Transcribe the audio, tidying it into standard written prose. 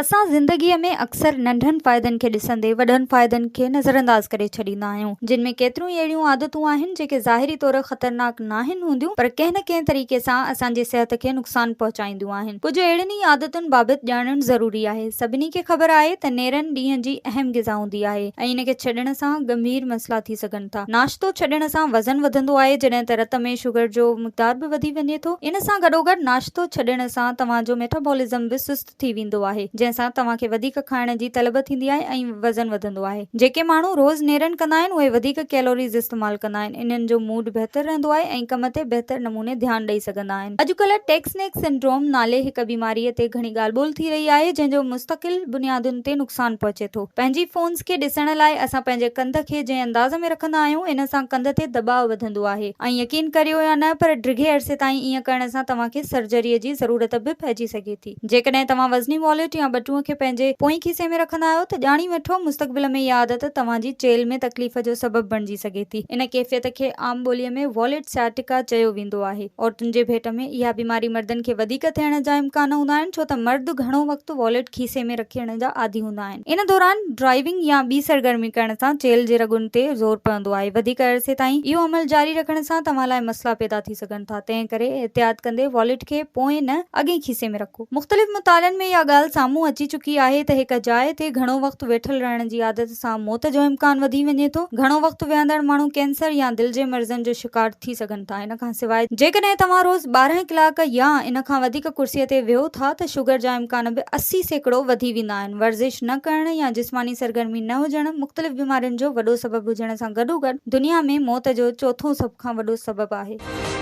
اسان زندگيء ۾ اڪثر ننڍن فائدن کي ڏسندي وڏن فائدن کي نظرانداز ڪري ڇڏيندا آهيون، جن ۾ ڪيتريون ئي اهڙيون عادتون آهن جيڪي ظاهري طور خطرناڪ ناهن هونديون پر ڪنهن نه ڪنهن طريقي سان اسان جي صحت کي نقصان پهچائينديون آهن. ڪجهه اهڙين ئي عادتن بابت ڄاڻڻ ضروري آهي. سڀني کي خبر آهي ته نيرن ڏينهن جي اهم غذا هوندي آهي ۽ ان کي ڇڏڻ سان ڳنڀير مسئلا ٿي سگهن ٿا. ناشتو ڇڏڻ سان وزن وڌندو آهي جڏهن ته رت ۾ شگر جو مقدار به وڌي وڃي ٿو. ان سان گڏوگڏ ناشتو ڇڏڻ سان توهان جو ميٽابولزم به سست ٿي ويندو آهي، جنهن سان توهان کي وڌيڪ کائڻ جي طلب ٿيندي آهي ۽ وزن وڌندو آهي. جيڪي ماڻهو روز نيرن ڪندا آهن، اهي وڌيڪ ڪيلوريز استعمال ڪندا آهن، انهن جو موڊ بهتر رهندو آهي ۽ ڪم تي بهتر نموني ڌيان ڏئي سگهندا آهن. اڄڪلهه ٽيڪس نيڪ سنڊروم نالي هڪ بيماريء تي گهڻي ڳالهه ٻولهه ٿي رهي آهي، جنهن جو مستقل بنيادن تي نقصان پهچي ٿو. پنهنجي فونز کي ڏسڻ لاء اسان پنهنجي ڪنڌ کي جنهن انداز ۾ رکندا آهيون، ان سان ڪنڌ تي دٻاء وڌندو آهي ۽ يقين ڪريو يا نه پر ڊگهي عرصي تائين ائين ڪرڻ سان توهان کي سرجريء جي ضرورت به پئجي سگهي ٿي. جيڪڏهن توهان وزني واليٽ يا ٻٽونء کي پنهنجي پوئين کيسي ۾ رکندا آهيو ته ڄاڻي وٺو مستقبل ۾ اها عادت توهان جي چيلهه ۾ تڪليف جو سبب بڻجي سگهي ٿي. ان ڪيفيت کي عام ٻوليء ۾ واليٽ سياٽيڪا چيو ويندو آهي. عورتن جي ڀيٽ ۾ اها بيماري مردن کي وڌيڪ ٿيڻ جا امڪان هوندا آهن ڇو ته مرد گهڻو وقت واليٽ کيسي ۾ رکڻ جا عادي هوندا آهن. ان دوران ڊرائيونگ يا ٻي سرگرمي ڪرڻ سان چيلهه جي رڳن تي زور پوندو آهي. وڌيڪ عرصي تائين اهو عمل جاري رکڻ سان توهان لاء مسئلا پيدا ٿي سگهن ٿا، تنهن ڪري احتياط ڪندي واليٽ کي پوئين نه اڳئين کيسي ۾ رکو. مختلف مطالعن ۾ اها ڳالهه سامهون اچي چڪي آهي ته هڪ جاء تي گهڻو وقت ويٺل رهڻ جي عادت سان موت جو امڪان وڌي وڃي ٿو. گهڻو وقت ويهندڙ ماڻهو ڪينسر يا دل جي مرضن جو شڪار ٿي سگهن ٿا. ان کان سواء جيڪڏهن توهان روز 12 ڪلاڪ يا ان کان وڌيڪ ڪرسيء تي ويهو ٿا ته شگر جا امڪان به 80% وڌي ويندا آهن. ورزش نه ڪرڻ يا جسماني سرگرمي نه هجڻ مختلف بيمارين جو وڏو سبب هجڻ سان گڏوگڏ دنيا ۾ موت جو چوٿون سڀ کان وڏو سبب آهي.